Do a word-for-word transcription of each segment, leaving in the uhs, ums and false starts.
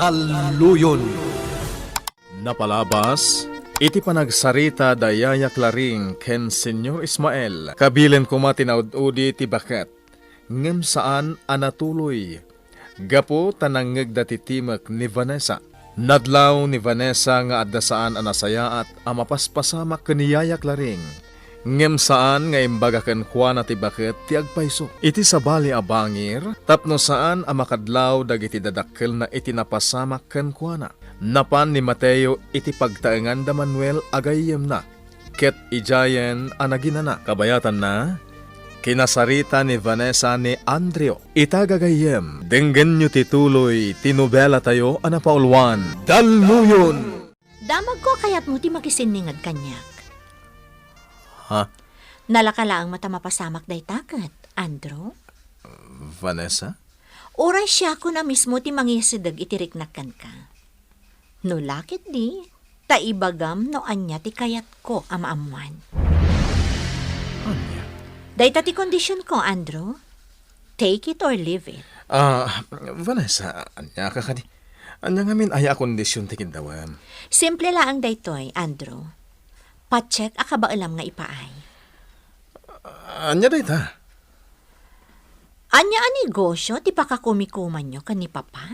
Talluyon. Napalabas iti panagsarita da Yaya Claring ken Señor Ismael, kabilen koma ti naud-udi ti baket, ngem saan a natuloy gapu ta nangngegda ti timek ni Vanessa. Nadlaw ni Vanessa nga adda saan a nasayaat a mapaspasamak ken ni Yaya Claring, ngem saan nga imbaga kenkuana ti baket ti agpayso. Iti sabali a bangir, tapno saan a makadlaw dagiti dadakkelna iti napasamak kenkuana, napan ni Mateo iti pagtaengan da Manuel a gayyemna. Ket idiayen a naginana. Kabayatanna, kinasarita ni Vanessa ni Andrew. Ita gagayyem, denggenyo ti tuloy ti nobelatayo a napauluan, Dalluyon! Damagko a kayatmo ti makisinninged kaniak. Ha? Nalaka laeng met a mapasamak dayta ket, Andrew? Vanessa? Uray siakon a mismo ti mangisideg iti riknak kenka. No la ketdi, ta ibagam no ania ti kayatko a maammoan. Ania? Dayta ti kondisionko, Andrew. Take it or leave it. Ah, Vanessa, ania ka kadi? Ania ngamin aya a kondision ti kiddawem? Simple laeng daytoy, Andrew. Patsek a kabaelam nga ipaay. Ania dayta? Ania a negosio ti pakakumikumanyo ken ni Papa?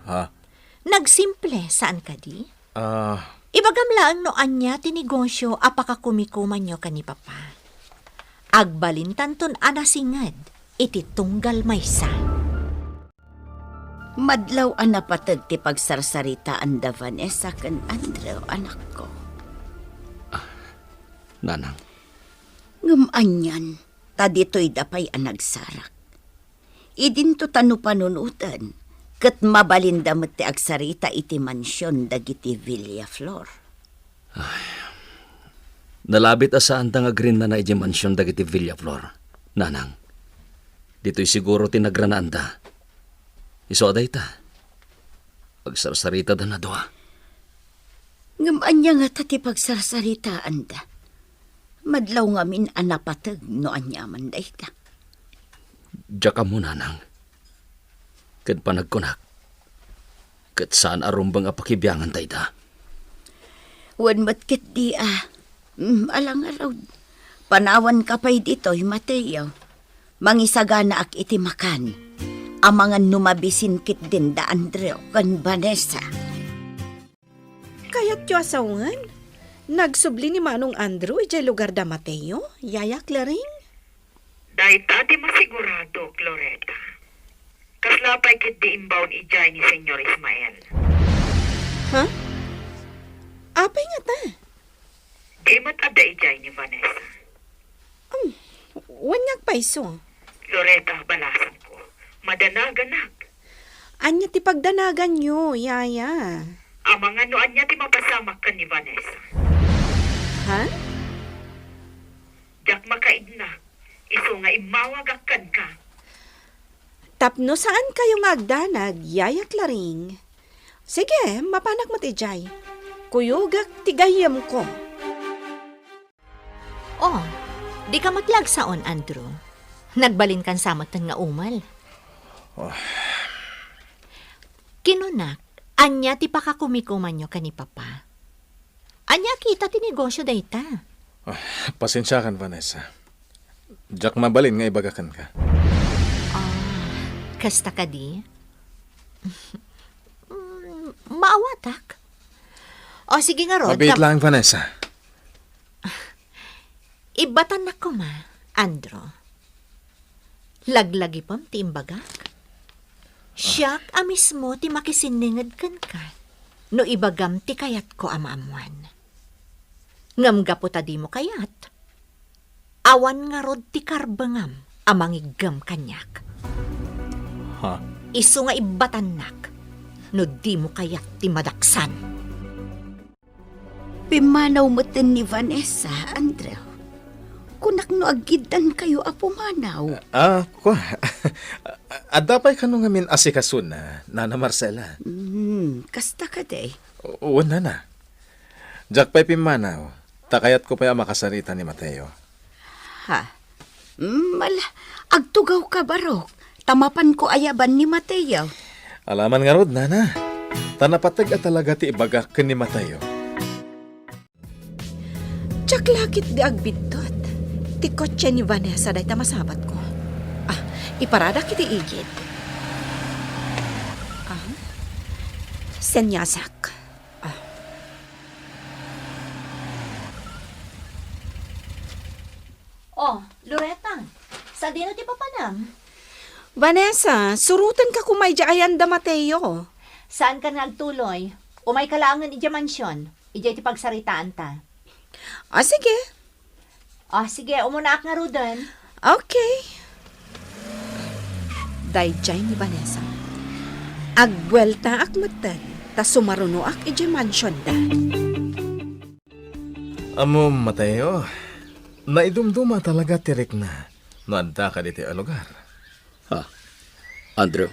Ha? Nagsimple, saan kadi? Ah. Ibagam laeng no ania ti negosio a pakakumikumanyo ken ni Papa. Agbalintanton a nasinged iti tunggal maysa. Madlaw a napateg ti pagsarsaritaanda Vanessa ken Andrew, anakko. Ah, nanang. Ngem anian, ta ditoyda pay a nagsarak. Idinto ta no panunoten, ket mabalinda met ti agsarita iti mansion dagiti Villaflor. Ay, nalabit a saanda nga agrinnana idiay mansion dagiti Villaflor, nanang. Ditoy siguro ti nagranaanda. Isu a dayta, agsarsaritada a dua. Ngem ania ngata ti pagsarsaritaanda? Madlaw ngamin a napateg no aniaman dayta. Diak ammo, nanang. Ket panagkunak, ket saan a rumbeng a pakibiangan dayta. Wen met ketdi a, mm, ala ngarud, panawanka pay ditoy, Mateo. Mangisaganaak iti makan. Amangan no mabisin ketdin da Andrew ken Vanessa. Kayatyo a sawen? Nagsubli ni Manong Andrew idiay lugar da Mateo, Yaya Claring? Dayta ti masiguradok, Loretta. Kasla pay ketdi imbaon idiay ni Señor Ismael. Ha? Apay ngata? Di met adda idiay ni Vanessa. Um, wen nga agpayso. Loretta, balasangko. Madanaganak. Ania ti pagdanaganyo, Yaya? Amangan no ania ti mapasamak ken ni Vanessa. Ha? Diak makaidna. Isu nga immawagak kenka. Tapno saankayo nga agdanag, Yaya Claring. Sige, mapanak met idiay. Kuyogak ti gayyemko. Oh, dika met la agsaon, Andrew. Nagbalinkan sa metten nga umel. Oh. Kinunak, ania ti pakakumikumanyo ken ni Papa? Ania a kita ti negosio dayta? Ah, pasensiakan, Vanessa. Diak mabalin nga ibaga kenka. Ah, kasta kadi? Mm, maawatak. O, sige ngarud, Mabiit kam- lang, Vanessa. Ibbatannak koma, Andrew. Laglagipem ti imbagak. Siak a mismo ti makisinninged kenka no ibagam ti kayatko a maammoan. Ngem gapu ta dimo kayat, awan ngarud ti karbengam a mangiggem kaniak. Ha? Isu nga ibbatannak no dimo kayat ti madaksan. Pimmanaw metten ni Vanessa, Andrew. Kunak no aggiddankayo a pumanaw. Ah, kua. Adda pay kano ngamin asikasona, Nana Marcela? Hmm, kasta kadi. Wen, Nana. Diak pay pimmanaw, ta kayatko pay a makasarita ni Mateo. Ha? Mm, ala, agtugawka, barok. ta mapanko ayaban ni Mateo. Alaman ngarud, nana. Ta napateg a talaga ti ibagak ken ni Mateo. Diak la ketdi agbiddut. Ti kotse ni Vanessa dayta masabatko. Ah, iparadak iti igid. Ah, seniasak. Ah. Oh, Loretta, sadino ti papanam? Vanessa, surotenka koma idiay ayan da Mateo. Saanka nga agtuloy. Umayka laengen idiay mansion. Idiay ti pagsaritaanta. Ah, sige. Ah, sige, umunaak ngaruden. Okay. Daydiay ni Vanessa. Agbueltaak metten, ta sumarunoak idiay mansionda. Ammom, Mateo, naidumduma talaga ti rikna no adda kaditoy a lugar. Ha? Andrew?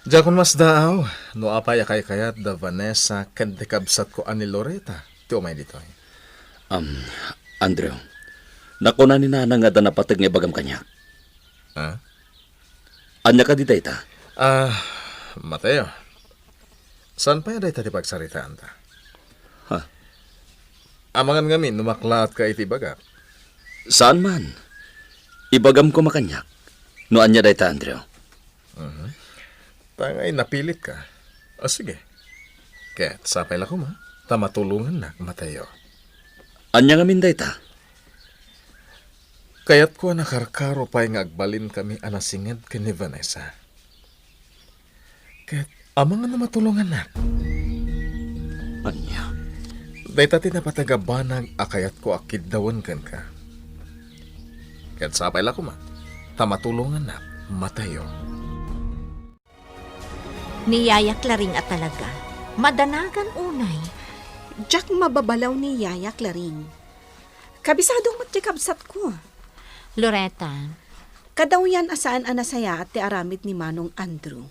Diakon masdaaw no apay a kaykayat da Vanessa ken ti kabsatko a ni Loretta ti umay ditoy. Um, Andrew, nakuna ni Nana nga adda napateg nga ibagam kaniak. Ha? Ania kadi dayta? Ah, Mateo, saan pay a dayta ti pagsaritaanta? Ha? Amangan ngamin no maklaatka iti ibagak. Saan man. Ibagam koma kaniak. No ania dayta, Andrew? Mhm. Tangay napilitka. O, sige. Ket sapay la koma, ta matulongannak, Mateo. Ania ngamin dayta? Kayatko a nakarkaro pay nga agbalinkami a nasinged ken ni Vanessa. Ket amangan no matulongannak. Ania? Dayta ti napateg a banag a kayatko a kiddawen kenka. Ket sapay la koma, ta matulongannak, Mateo. Ni Yaya Claring a talaga. Madanagan unay. Diak mababalaw ni Yaya Claring. Kabisado met ti kabsatko. Loretta. Kadawyan a saan a nasayaat ti aramid ni Manong Andrew.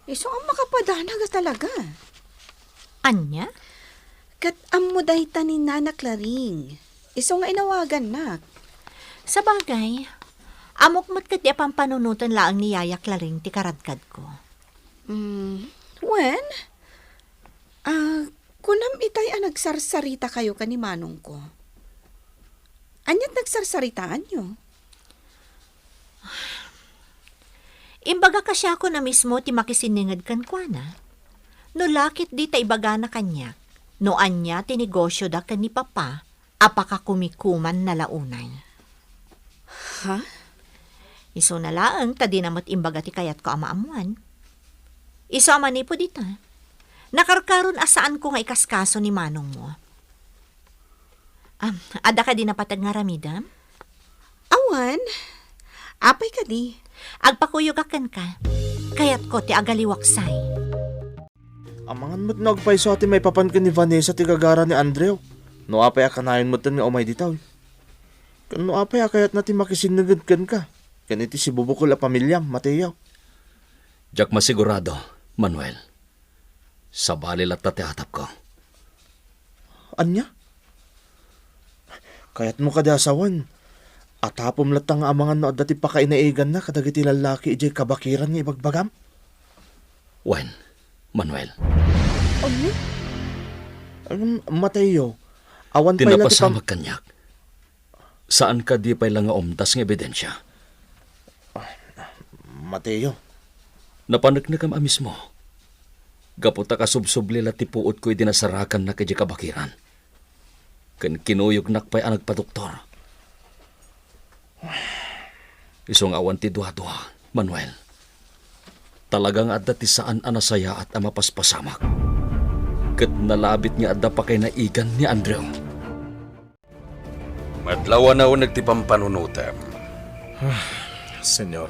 Isu a makapadanag a talaga. Ania? Ket ammo dayta ni Nana Claring. Isu nga inawagannak. Sabagay, ammok met ketdi a pampanunoten laeng ni Yaya Claring ti karadkadko. Mm, wen? Ah, kunam itay a nagsarsarita kayo ken ni manongko. Aniat nagsarsaritaanyo? Imbagak a siakon a mismo ti makisinninged kenkuana. No la ketdi ta ibagana kaniak no ania ti negosyoda ken ni Papa a pakakumikumanna la unay. Ha? Isuna laeng ta dina met imbaga ti kayatko a maammoan. Isu a manipud ita, nakarkaron a saanko nga ikaskaso ni manongmo. Am, adda kadi napateg nga aramidem? Awan. Apay kadi? Agpakuyogak kenka. Kayatko ti agaliwaksay. Amangan met no agpayso a ti maipapan ken ni Vanessa ti gagara ni Andrew. No apay a kanayon metten nga umay ditoy. Ken no apay a kayatna ti makisinniged kenka ken iti sibubukel a pamiliam, Mateo. Diak masigurado, Manuel. Sabali latta ti atapko. Ania? Kayatmo kadi a sawen, atapem latta nga amangan no adda ti pakainaiganna kadagiti lallaki idiay kabakiran nga ibagbagam? Wen, Manuel. Ania? Em, Mateo, awan pay la ti pam- Ti napasamak kaniak. Saan kadi pay la nga umdas nga ebidensia? Mateo. Napaneknekam a mismo. Gapu ta kasubsubli la ti puotko idi nasarakannak idiay kabakiran. Ken kinuyognak pay a nagpadoktor. Isu nga awan ti duadua, Manuel. Talaga nga adda ti saan a nasayaat a mapaspasamak. Ket nalabit nga adda pakainaigan ni Andrew. Madlaw a nauneg ti pampanunotem. Ah, Señor.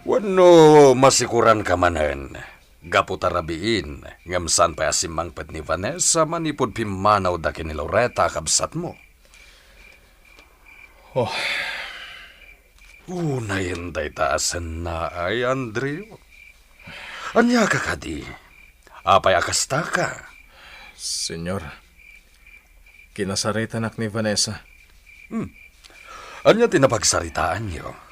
Wenno masikuranka manen, gapu ta rabiin, ngem saan pay a simmangpet ni Vanessa manipud pimmanawda ken ni Loretta a kabsatmo? Oh. Unayen dayta a sennaay, Andrew. Ania ka kadi? Apay a kastaka? Señor, kinasaritanak ni Vanessa. Hmm. Ania ti napagsaritaanyo?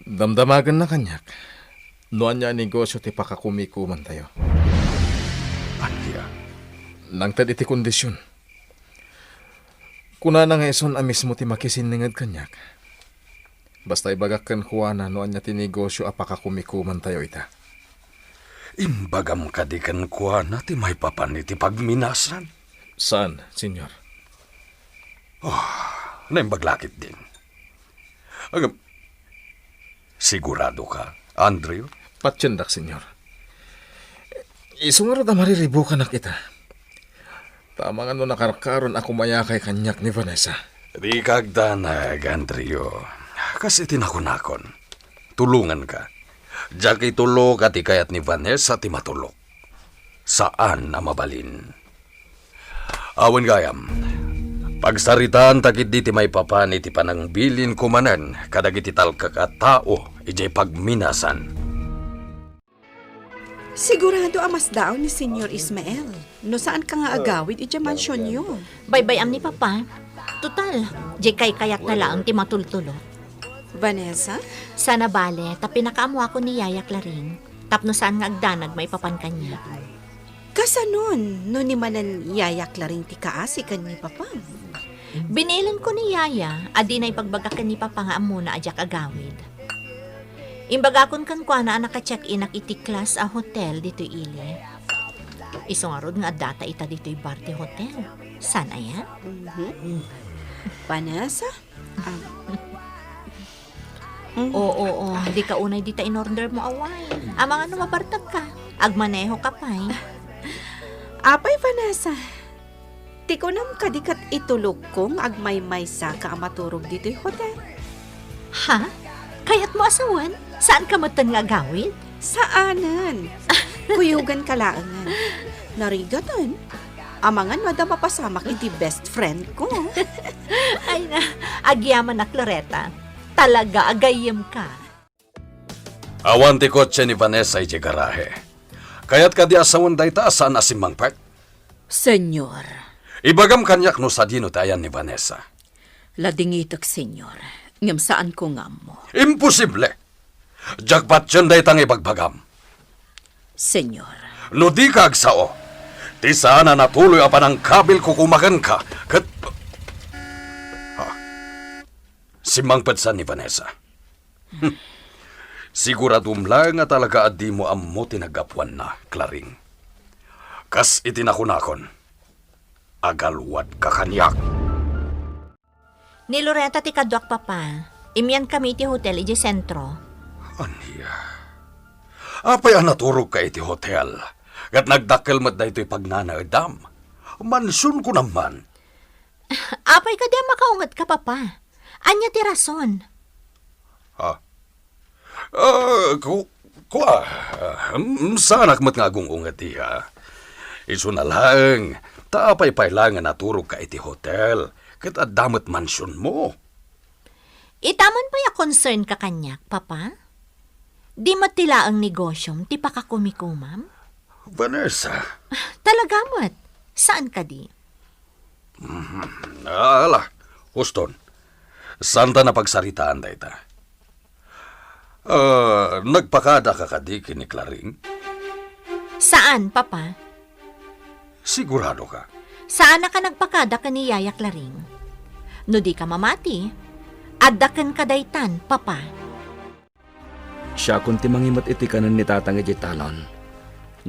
Damdamagenna kaniak no ania a negosio ti pakakumikumantayo. Ania? Nangted iti kondision. Kunana nga isun a mismo ti makisinninged kaniak. Basta ibagak kenkuana no ania ti negosio a pakakumikumantayo ita. Imbagam kadi kenkuana ti maipapan iti pagminasan? Saan, Senyor. Oh, naimbag la ketdin. Ngem, sigurado ka, Andrew? Patiendak, Senyor. Isu ngarud a mariribukanak ita. Ta amangan no nakarkaron a kumayakay kaniak ni Vanessa. Dika agdanag, Andrew. Kas iti nakunakon, tulonganka. Diak itulok a ti kayat ni Vanessa ti matulok. Saan a mabalin. Awan gayam, pagsaritaanta ketdi ti maipapan iti panangbilinko manen kadagiti talkak a tao idiay pagminasan. Sigurado a masdaaw ni Senyor Ismael no saanka nga agawid idiay mansionyo. Baybay-am ni Papa. Total, diay kaykayatna laeng ti matultulok. Vanessa? Saan a bale, ta pinakaammoakon ni Yaya Claring tapno saan nga agdanag maipapan kaniak. Kasanon no ni manen Yaya Claring ti kaasi ken ni Papam? Binilinko ni Yaya a dina ibagbaga ken ni Papa nga ammona a diak agawid. Imbagakon kenkuana a naka-check-inak iti class a hotel ditoy ili. Isu ngarud nga addata ita ditoy bar ti hotel. Saan aya? Mhm. Vanessa? Ah. Mm. Oo, oo. Dika unay dita in-order mo a wine. Amangan no mabartagka. Agmaneho ka pay. Apay, Vanessa? Ti kunam kadi ket itulokko nga agmaymaysaka a maturog ditoy hotel? Ha? Kayatmo a sawen? Saanka metten nga agawid? Saanen. Kuyoganka laengen. Narigaten. Amangan no adda mapasamak iti best friend ko. Ay na, agyamanak, Loretta. Talaga a gayyemka. Awan ti kotse ni Vanessa idiay garahe. Kayat kadi a sawen dayta a saan a simmangpet? Senyor. Ibagam kaniak no sadino ti ayan ni Vanessa. Ladingitek, Senyor. Ngem saanko nga ammo. Imposible! Diak patien dayta nga ibagbagam. Senyor. No dika agsao, ti saan a natuloy a panangkabilko koma kenka, ket, ha? Simmangpet sa ni Vanessa. Hmm. Siguradom laeng a talaga a dimo ammo ti naggapuanna, Claring. Kas iti nakunakon, agaluadka kaniak. Ni Loretta ti kaduak, Papa. Immiankami iti hotel idiay sentro. Ania? Apay a naturogka iti hotel? Ket nagdakkel met daytoy pagnanaedam. Mansionko naman. Apay kadi a makaungetka, Papa? Ania ti rason? Ha? Ah, ku-, kua, ah, mm, saanak met nga agung-unget, iha. Isuna laeng, ta apay pay la nga naturogka iti hotel, ket adda met mansionmo. Ita man pay a concernka kaniak, Papa? Di met ti laeng negosyom ti pakakumikomam? Vanessa. Talaga met. Saan kadi? Mhm. Ala, huston. Saanta a pagsaritaan dayta. Ah, nagpakadaka kadi ken ni Claring? Saan, Papa. Sigurado ka? Saanaka nagpakada ken ni Yaya Claring. No dika mamati, adda kenka daytan, Papa. Siakon ti mangimet iti kanen ni Tatang idiay talon,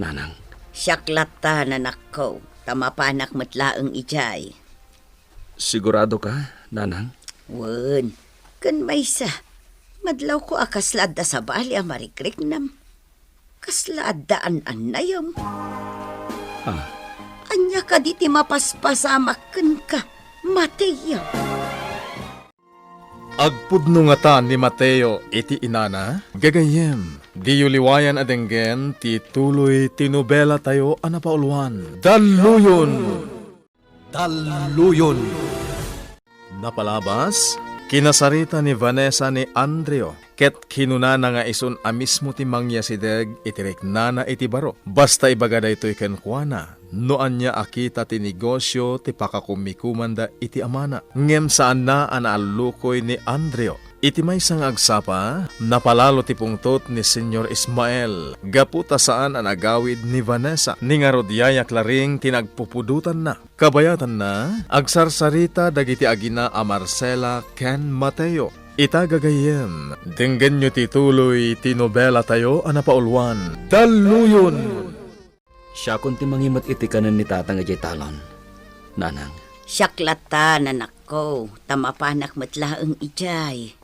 Nanang. Siak latta, nanakko, ta mapanak met laeng idiay. Sigurado ka, Nanang? Wen, ken maysa, madlawko a kasla adda sabali a marikriknam. Kasla adda an-annayam. Ah. Ania kadi ti mapaspasamak kenka, Mateo? Agpudno ngata ni Mateo iti inana? Gagayyem, diyo liwayan a denggen ti tuloy ti nobelatayo a napauluan, Dalluyon! Dalluyon. Napalabas, kinasarita ni Vanessa ni Andreo, ket kinunana nga isun a mismo ti mangyasideg iti riknana iti baro. Basta ibaga daytoy kenkuana, no ania a kita ti negosio ti pakakumikomanda iti amana. Ngem saanna a naallukoy ni Andreo. Iti maysa nga agsapa, napalalo ti pungtot ni Señor Ismael gapu ta saan a nagawid ni Vanessa. Ni ngarud, Yaya Claring ti nagpupudotanna. Kabayatanna, agsarsarita dagiti agina a Marcela ken Mateo. Ita gagayyem, denggenyo ti tuloy ti nobelatayo a napauluan, Dalluyon! Siakon ti mangimet iti kanen ni Tatang idiay talon, Nanang. Siak latta, anakko, ta mapanak met laeng idiay.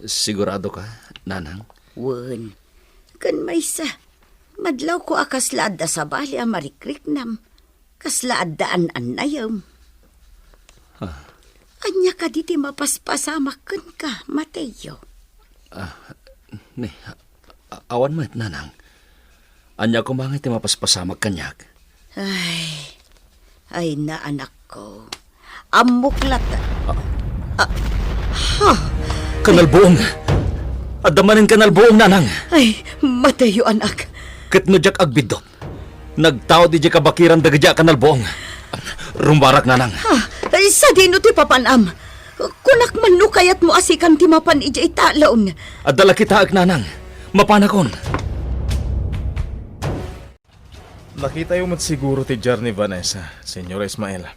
Sigurado ka, Nanang? Wen. Ken maysa, madlawko a kasla adda sabali a marikriknam, kasla adda an-annayem. Ah. Ania kadi ti mapaspasamak kenka, Mateo? Ah, ni, a-, awan met, Nanang. Ania koma nga ti mapaspasamak kaniak? Ay, ay, na, anakko. Ammok latta. Ah. Ah, ha! Kanalbuong! Adda manen kanalbuong, Nanang! Ay, Mateo, anak. Ket no diak agbiddut, nagtaud idiay kabakiran dagiti a kanalbuong. Rummuarak, Nanang. Ha? Ay, sadino ti papanam? Kunak man no kayatmo a sikan ti mapan idiay talon. Adda la kitaek, Nanang. Mapanakon. Nakitayo met siguro ti diar ni Vanessa, Señor Ismael.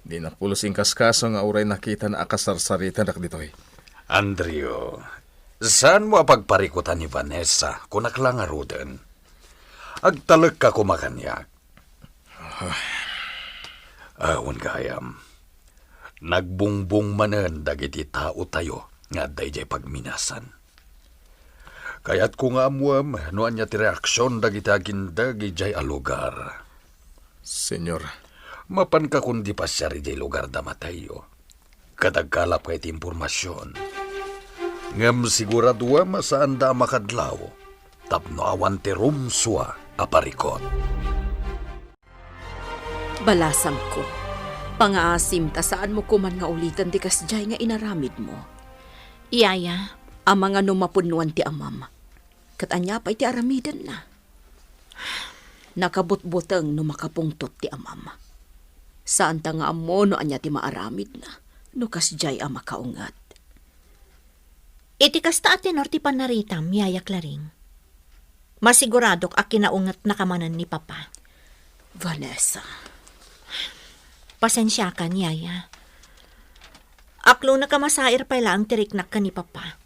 Dinak pulos inkaskaso nga uray nakitana a kasarsaritanak ditoy. Andrew, saanmo a pagparikutan ni Vanessa, kunak la ngaruden. Agtalekka koma kaniak. Awan gayam. Nagbungbong manen dagiti taotayo nga adda idiay pagminasan. Kayatko nga ammuem no ania ti reaksion dagiti agindeg idiay a lugar. Señor. Mapanka kundi pasiar idiay lugar da Mateo. Ket agkalapka iti impormasion. Ngem siguraduem a saanda a makadlaw tapno awan ti rumsua a parikut. Balasangko, pangaasim ta saanmo koman nga uliten ti kasdiay nga inaramidmo. Yaya, amangan no mapunnoan ti amam. Ket ania pay ti aramidenna? Nakabutbuteng no makapungtot ti amam. Saanta nga ammo no ania ti maaramidna no kasdiay a makaunget. Iti kasta a tenor ti pannaritam, Yaya Claring, masiguradok a kinaungetnaka manen ni Papa. Vanessa. Pasensiakan, Yaya. Aklonka masair pay laeng ti riknak ken ni Papa.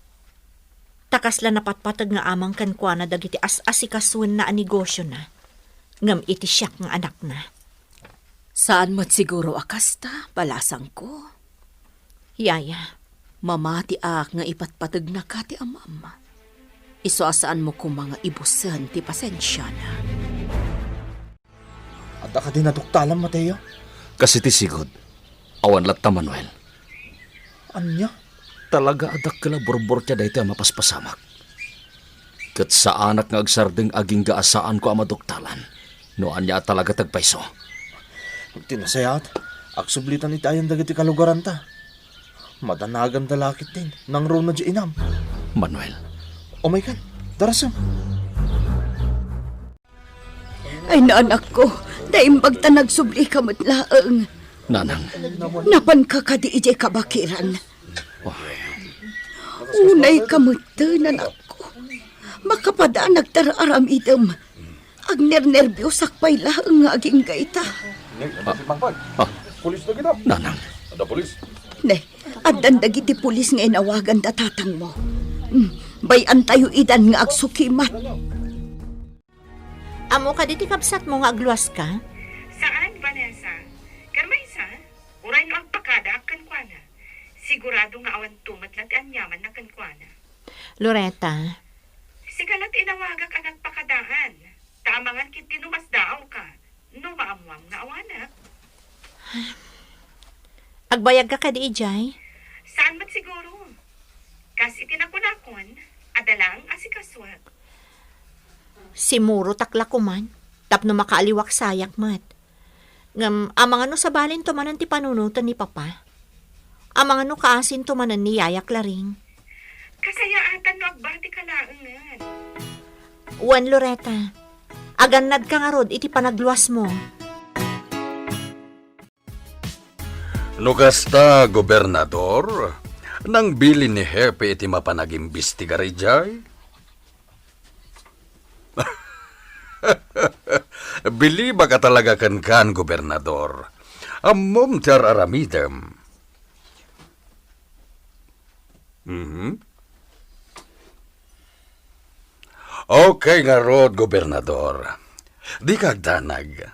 Ta kasla napatpateg nga amang kenkuana dagiti as-asikasuenna a negosiona, ngem iti siak nga anakna. Saan met siguro a kasta, balasangko. Yaya, mamatiak nga ipatpategnaka ti amam. Isu a saanmo koma nga ibusen ti pasensiana. Adda kadi naduktalam, Mateo? Kas iti sigud, awan latta, Manuel. Ania? Talaga a dakkel a burburtia daytoy a mapaspasamak. Ket saanak nga agsardeng agingga a saanko a maduktalan no ania a talaga ti agpayso. Ti nasayaat, agsublitan iti ayan dagiti kalugaranta. Madanaganda la ketdin, nangruna diay inam. Manuel. Umaykan, darasem. Ay, naanakko, naimbag ta nagsublika met laeng. Nanang. Napanka kadi idiay kabakiran? Ay. Unayka metten, anakko. Makapadanag ta ar-aramidem. Agnernerbiosak pay laeng nga agingga ita. Ah. Ah. Pulis na kita. Nanang. Ada pulis. Ne, addan dagiti pulis nga inawagan da tatangmo. Hmm, bay-antayo idan nga agsukimat. Ammo kadi ti kabsatmo nga agluaska? Saan, Vanessa. Ket maysa, uray no agpakadaak kenkuana, sigurado nga awan tumet la ti aniamanna kenkuana. Loretta. Sika la ti inawagak a nagpakadaan, ta amangan ketdi no masdaawka, no maammoam nga awanak. Agbayagka kadi idiay? Saan met siguro. Kas iti nakunakon, adda laeng asikasuak. Simurotak la koman, tapno makaaliwak sayak met. Ngem amangan no sabalinto manen ti panunoten ni Papa? Amangan no kaasinto manen ni Yaya Claring? Kasayaatan no agbatika laengen. Wen, Loretta, agannadka ngarud iti panagluasmo. No kasta, Gobernador, Nangbilin ni Hepe iti mapan agimbestigar idiay? Bilibak a talaga kenkan, Gobernador. Ammom ti ar-aramidem. Mhm. Okay ngarud, Gobernador. Dika agdanag.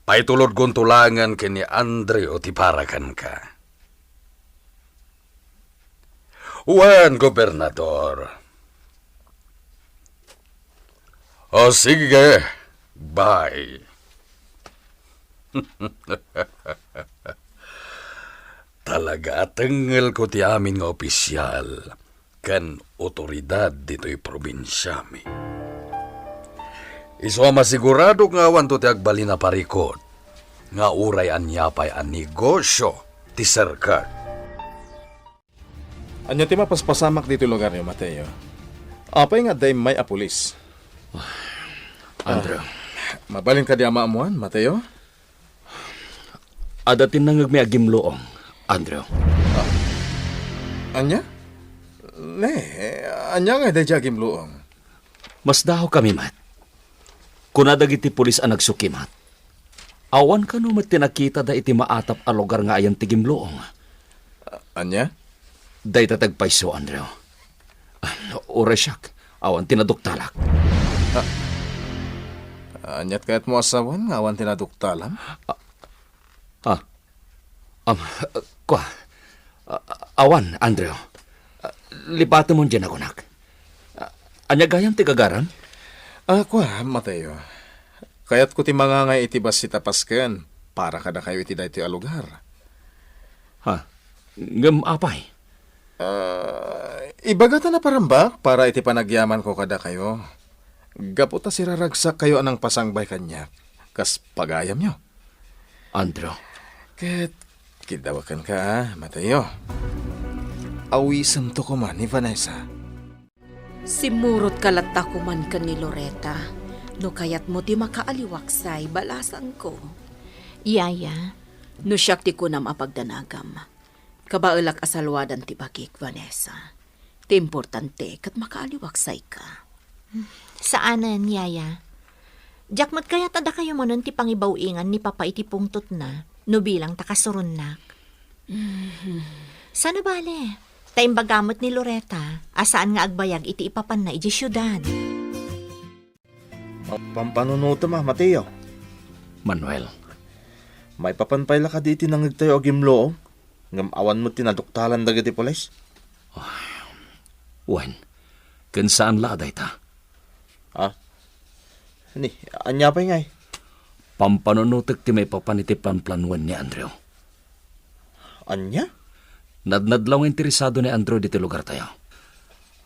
Paitulodkonto laengen ken ni Andrew ti para kenka. Wen, Gobernador. O sige, bye. Talaga a tengngelko ti amin nga opisyal ken otoridad ditoy probinsiami. Isu a masiguradok nga awanto ti agbalin a parikut nga uray ania pay a negosio ti serkak. Ania ti mapaspasamak ditoy lugaryo, Mateo? Apay nga adda immay a pulis? Andrew. Ah, mabalin kadi a maammuan, Mateo? Adda ti nangngegmi a gimluong, Andrew. Ah, ania? Ne, ania ngay daydiay a gimluong? Masdaaw kami met. Kuna dagiti pulis a nagsukimat, awan kano met ti nakitada iti maatap a lugar nga ayan ti gimluong. Ania? Dayta ti agpayso, Andrew. Uray siak, awan ti naduktalak. Ah, aniat kayatmo a sawen nga awan ti naduktalam? Ah, ah, am, kua, ah, awan, Andrew. Ah, lipatemon diay nagunak. Ah, ania gayam ti gagaram? Ah, kua, Mateo. Kayatko ti mangangay iti bassit a pasken para kadakayo iti daytoy a lugar. Ha? Ngem apay? Ah, ibaga ta naparambak para iti panagyamanko kadakayo. Gapu ta siraragsakkayo a nangpasangbay kaniak, kas pagayamyo. Andrew. Ket kiddawakenka, a, Mateo. Awisemto koma ni Vanessa. Simmurotka latta koman ken ni Loretta. No kayatmo ti makaaliwaksay, balasangko. Yaya. No siak ti kunam a pagdanagam, kabaelak a salwadan ti bagik, Vanessa. Ti importante, ket makaaliwaksayka. Saanen, Yaya. Diak met kayat a dakayo manen ti pangibaw-ingan ni Papa iti pungtotna no bilang ta kasuronnak. Mhm. Saan a bale, ta imbaga met ni Loretta a saan nga agbayag iti ipapanna idiay siudad. Pampanunotem a, Mateo. Manuel. Maipapan pay la kadi iti nangngegtayo a gimluong, ngem awan met ti naduktalan dagiti pulis? Wen, ken saan la a dayta. Ah? Ni, ania pay ngay? Pampanunotek ti maipapan iti planplanoen ni Andrew. Ania? Nadnadlaw nga interesado ni Andrew ditoy lugartayo.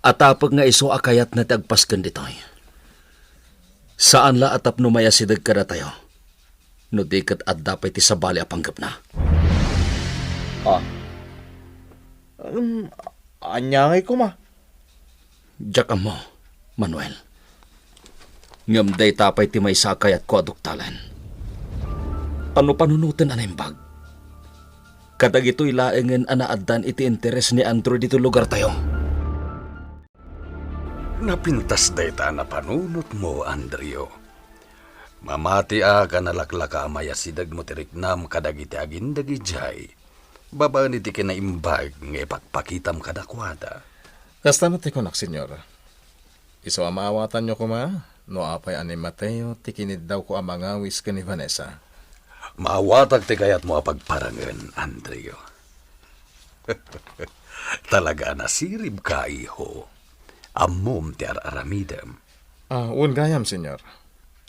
Atapek nga isu a kayatna ti agpasken ditoy. Saan la a tapno mayasideg kadatayo, no di ket adda pay ti sabali a panggepna. Ah. Um, ania ngay koma? Diak ammo, Manuel. Ngem dayta pay ti maysa a kayatko a duktalen. Panupanunoten a naimbag. Kadagitoy laengen a naaddan iti interes ni Andrew ditoy lugartayo. Napintas dayta a napanunotmo, Andrew. Mamatiak a nalaklaka a mayasidegmo ti riknam kadagiti agindeg idiay, babaen iti kinaimbag nga ipakpakitam kadakuada. Kasta met ti kunak, Señor. Isu a maawatanyo koma no apay a ni Mateo ti kiniddawko a mangawis ken ni Vanessa. Maawatak ti kayatmo a pagparangen, Andrew. Talaga a nasiribka, iho. Ammom ti ar-aramidem. Ah, wen gayam, Señor.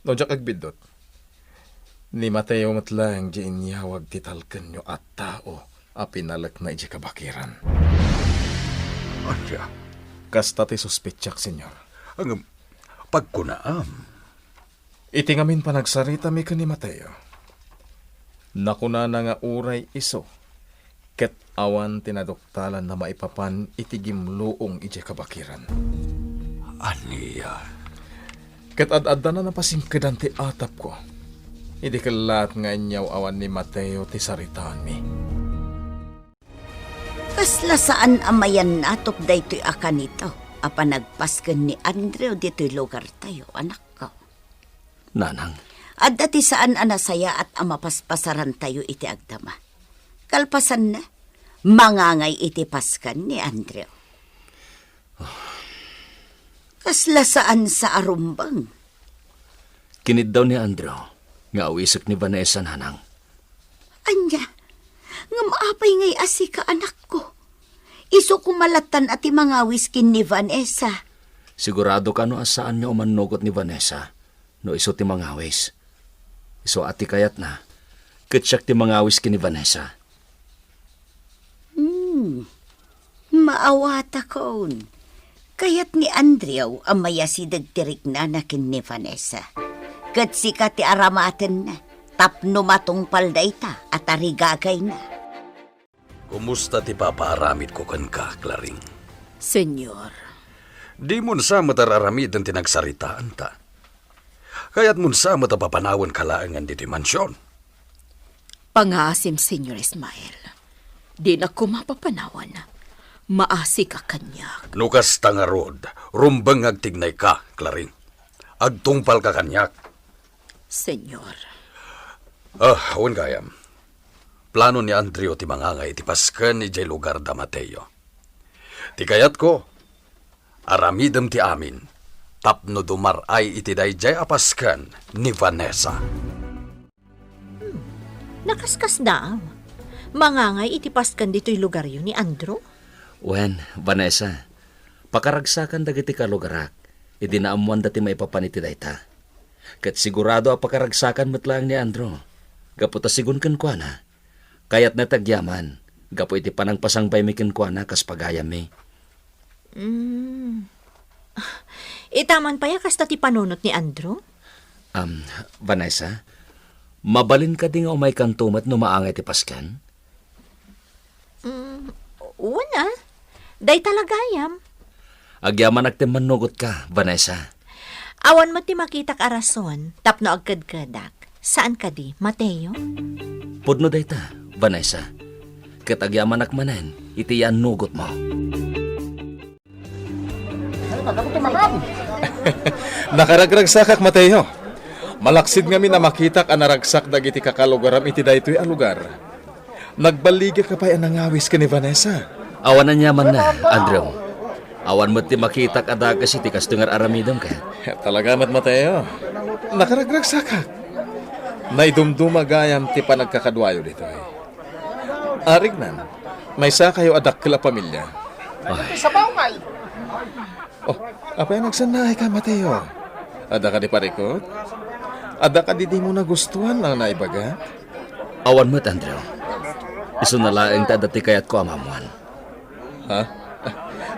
No diak agbiddut, ni Mateo met laeng ti inyawag ti talkenyo a tao a pinalekna idiay kabakiran. Ania? Kasta ti suspetsak, Señor. Ngem, pagkunaam. Iti ngamin panagsaritami ken ni Mateo, nakunana nga uray isu ket awan ti naduktalan a maipapan iti gimluong idiay kabakiran. Ania? Ket ad-addan a napasingkedan ti atapko idi kellaat nga aniaw-awan ni Mateo ti saritaanmi. Kasla saan a mayannatop daytoy a kanito a panagpasken ni Andrew ditoy lugartayo, anakko. Nanang. Adda ti saan a nasayaat a mapaspasarantayo iti agdama. Kalpasanna, mangangay iti pasken ni Andrew. Kasla saan sa a rumbeng. Kiniddaw ni Andrew nga awisek ni Vanessa, nanang. Ania? Ngem apay ngay a sika, anakko? Isu koma lattan a ti mangawis ken ni Vanessa. Sigurado kano a saan nga umannugot ni Vanessa no isu ti mangawis? Isu a ti kayatna, ket siak ti mangawis ken ni Vanessa. Hmm. Maawatakon. Kayat ni Andrew a mayasideg ti riknana ken ni Vanessa. Ket sika ti aramatenna tapno matungpal dayta a tarigagayna. Kumusta ti papaaramidko kenka, Claring? Señor. Dimon sa met ar-aramiden ti nagsaritaanta. Kayatmon sa met a papanawenka laengen ditoy mansion. Pangaasim, Señor Ismael. Dinak koma papanawen. Maasika kaniak. No kasta ngarud, rumbeng nga agtignayka, Claring. Agtungpalka kaniak. Señor. Ah, wen gayam. Plano ni Andrew ti mangangay iti pasken idiay lugar da Mateo. Ti kayatko, aramidem ti amin tapno dumar-ay iti daydiay a pasken ni Vanessa. Hmm, nakaskasdaaw. Mangangay iti pasken ditoy lugaryo ni Andrew? Wen, Vanessa, pakaragsakan dagiti kalugarak idi naammoanda ti maipapan iti dayta. Ket sigurado a pakaragsakan met laeng ni Andrew, gapu ta sigun kenkuana, kayatna ti agyaman gapu iti panangpasangbaymi kenkuana kas pagayammi. Mm. Ita man pay a kasta ti panunot ni Andrew? Am, Vanessa, mabalin kadi nga umaykanto met no maangay ti pasken? Mm, wen a. Dayta la gayam. Agyamanak ti mannugotka, Vanessa. Awan met ti makitak a rason tapno agkedkedak. Saan kadi, Mateo? Pudno dayta, Vanessa. Ket agyamanak manen iti yannugotmo. Nakaragragsakak, Mateo. Malaksid ngamin a makitak a naragsak dagiti kakalugaram iti daytoy a lugar. Nagballigaka pay a nangawis ken ni Vanessa. Awan aniamanna, Andrew. Awan met ti makitak a dakes iti kastoy nga ar-aramidem ket. Talaga met, Mateo. Nakaragragsakak. Naidumduma gayam ti panagkakaduayo ditoy. Arignan, maysakayo a dakkel a pamilia. Ay. Oh, apay a nagsannaayka, Mateo? Adda kadi parikut? Adda kadi dimo nagustuan a naibagak? Awan met, Andrew. Isuna laeng ta adda ti kayatko a maammoan. Ha?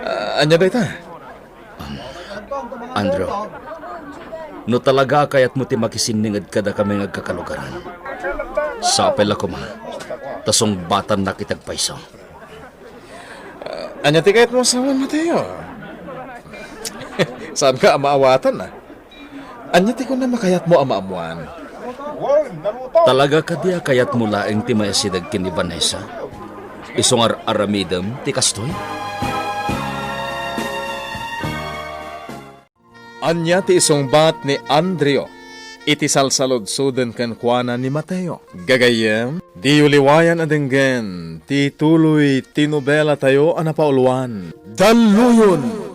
Ah, ania dayta? Um, Andrew, no talaga a kayatmo ti makisinninged kadakami nga agkakalugaran, sapay la koma ta sungbatannak iti agpayso. Ah, ania ti kayatmo a sawen, Mateo? Saanka a maawatan, a? Ania ti kunam a kayatmo a maammoan? Talaga kadi a kayatmo laeng ti maisideg ken ni Vanessa? Isu nga ar-aramidem ti kastoy? Ania ti isungbat ni Andrew iti salsaludsoden kenkuana ni Mateo? Gagayyem, diyo liwayan a denggen ti tuloy ti nobelatayo a napauluan. Dalluyon!